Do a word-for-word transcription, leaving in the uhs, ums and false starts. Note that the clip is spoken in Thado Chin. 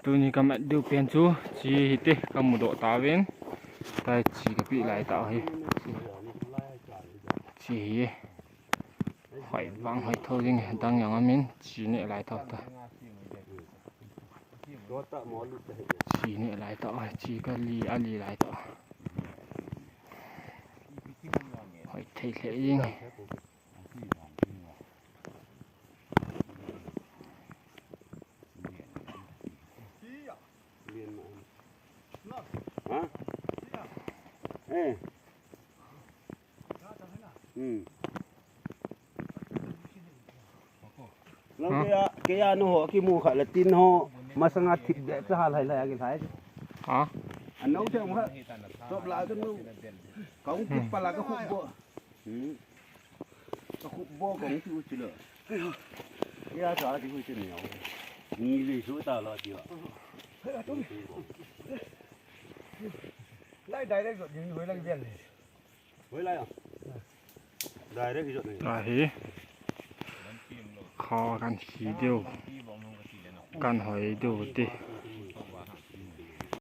Tuni kamat diu pen chu chi hite, kamudoh tauvin. Tai chi kapeh lai tah hi. Chi hi. Hoi vang hoi tho jing, dang jong aumin, chi neh lai tah ta. Chi neh lai tah, chi kali, ali lai tah. Hoi thei lheh jing. Ha? Eh. Hmm. Lang keiya, keiya nu ho kimu kha le tin ho masanga thip de cha hal hai lai a kilhai. Ha? Ano te mo kha. Top la kan nu. Ka ung kit pala ka khup bo. Hmm. Ka khup bo ka ung ti u chu le. Keiya cha ti hu chu ni. Ni le su ta lo ti wa. Lai dai dai jot ni hoi lang vel ni. Hoi lai a. Direct jot ni. Ahi. Kho kan si diu. Kan hoi diu ti.